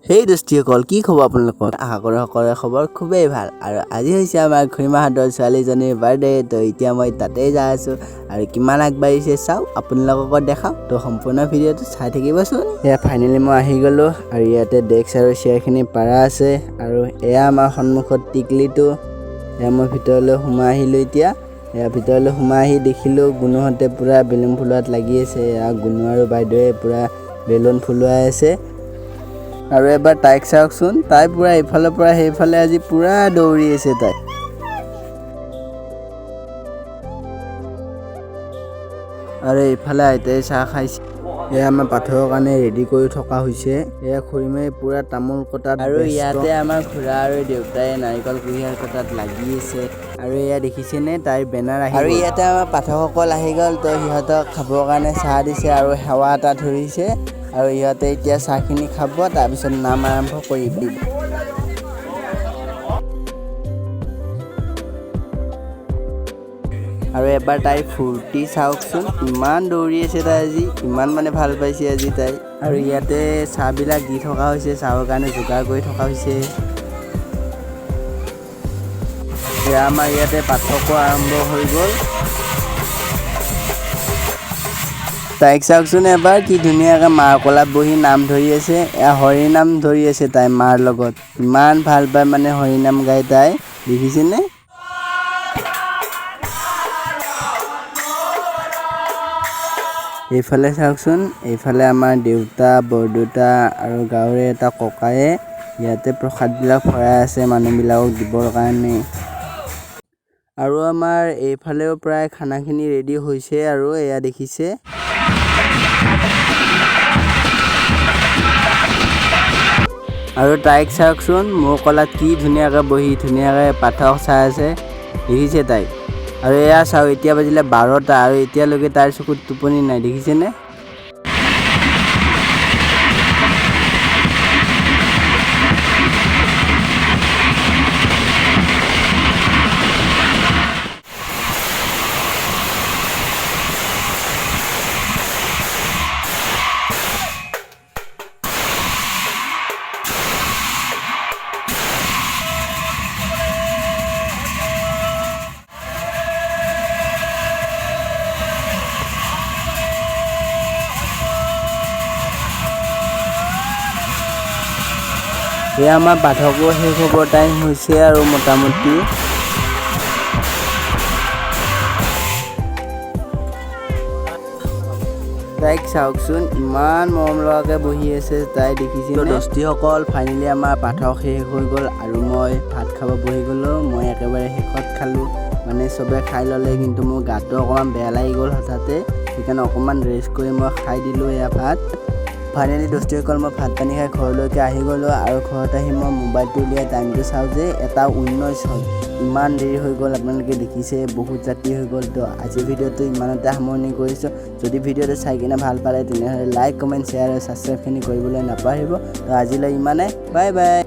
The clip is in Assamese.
হেই দোস্তিসকল, কি খবৰ আপোনালোকৰ? আশা কৰোঁ সকলোৰে খবৰ খুবেই ভাল। আৰু আজি হৈছে আমাৰ খুৰীমাহঁতৰ ছোৱালীজনীৰ বাৰ্থডে। তো এতিয়া মই তাতেই যাই আছোঁ আৰু কিমান আগবাঢ়িছে চাওঁ, আপোনালোককো দেখাওঁ। তো সম্পূৰ্ণ ভিডিঅ'টো চাই থাকিবচোন। এয়া ফাইনেলি মই আহি গ'লোঁ আৰু ইয়াতে ডেস্ক আৰু চেয়াৰখিনি পাৰা আছে আৰু এয়া আমাৰ সন্মুখত টিকলিটো। এয়া মই ভিতৰলৈ সোমাই আহিলোঁ। এতিয়া এয়া ভিতৰলৈ সোমাই আহি দেখিলোঁ গুণুহঁতে পূৰা বেলুন ফুলোৱাত লাগি আছে। এয়া গুণু আৰু বাইদেৱে পূৰা বেলুন ফুলুৱাই আছে। আৰু এবাৰ তাইক চাওকচোন, তাই পূৰা ইফালৰ পৰা সেইফালে আজি পূৰা দৌৰি আছে তাই। আৰু এইফালে আইতাই চাহ খাইছে। এয়া আমাৰ পাথৰৰ কাৰণে ৰেডি কৰি থকা হৈছে। এয়া খুৰীমাই পূৰা তামোল কটাত আৰু ইয়াতে আমাৰ খুৰা আৰু দেউতাই নাৰিকল কুঁহিয়াৰ কটাত লাগি আছে। আৰু এয়া দেখিছেনে তাইৰ বেনাৰ আহি। আৰু ইয়াতে আমাৰ পাঠকসকল আহি গ'ল। তো সিহঁতক খাবৰ কাৰণে চাহ দিছে আৰু সেৱা এটা ধৰিছে আৰু ইহঁতে এতিয়া চাহখিনি খাব, তাৰপিছত নাম আৰম্ভ কৰিব। আৰু এবাৰ তাইৰ ফূৰ্তি চাওকচোন, ইমান দৌৰি আছে তাই আজি, ইমান মানে ভাল পাইছে আজি তাই। আৰু ইয়াতে চাহবিলাক দি থকা হৈছে, চাহৰ কাৰণে যোগাৰ কৰি থকা হৈছে। এয়া আমাৰ ইয়াতে পাঠকো আৰম্ভ হৈ গ'ল। তাইক চাওকচোন এবাৰ, কি ধুনীয়াকৈ মাৰ কোলাত বহি নাম ধৰি আছে। এয়া হৰি নাম ধৰি আছে তাই মাৰ লগত, ইমান ভাল পায় মানে হৰি নাম গাই তাই, দেখিছেনে? এইফালে চাওকচোন, এইফালে আমাৰ দেউতা, বৰদেউতা আৰু গাঁৱৰে এটা ককায়ে ইয়াতে প্ৰসাদবিলাক ভৰাই আছে মানুহবিলাকক দিবৰ কাৰণে। আৰু আমাৰ এইফালেও প্ৰায় খানাখিনি ৰেডি হৈছে আৰু এয়া দেখিছে। আৰু তাইক চাওকচোন, মোৰ কলাত কি ধুনীয়াকৈ বহি ধুনীয়াকৈ পাঠক চাই আছে, দেখিছে তাইক। আৰু এয়া চাওক, এতিয়া বাজিলে 12টা আৰু এতিয়ালৈকে তাইৰ চকুত টোপনি নাই, দেখিছেনে? এয়া আমাৰ পাঠকো শেষ হ'বৰ টাইম হৈছে আৰু মোটামুটি। তাইক চাওকচোন, ইমান মৰম লগাকৈ বহি আছে তাই, দেখিছে। দোস্তিসকল, ফাইনেলি আমাৰ পাঠক শেষ হৈ গ'ল আৰু মই ভাত খাব বহি গ'লোঁ। মই একেবাৰে শেষত খালোঁ, মানে চবে খাই ল'লে, কিন্তু মোৰ গাটো অকণমান বেয়া লাগি গ'ল হঠাতে, সেইকাৰণে অকণমান ৰেষ্ট কৰি মই খাই দিলোঁ এয়া ভাত। ফাইনেলি দোস্তিসকল, মই ভাত পানী খাই ঘৰলৈকে আহি গ'লোঁ আৰু ঘৰত আহি মই মোবাইলটো উলিয়াই টাইমটো চাওঁ যে 1:19 হ'ল। ইমান দেৰি হৈ গ'ল, আপোনালোকে দেখিছে বহুত ৰাতি হৈ গ'ল। তো আজিৰ ভিডিঅ'টো ইমানতে সামৰণি কৰিছোঁ। যদি ভিডিঅ'টো চাই কিনে ভাল পালে তেনেহ'লে লাইক, কমেণ্ট, শ্বেয়াৰ আৰু ছাবস্ক্ৰাইবখিনি কৰিবলৈ নাপাহৰিব। তো আজিলৈ ইমানে, বাই বাই।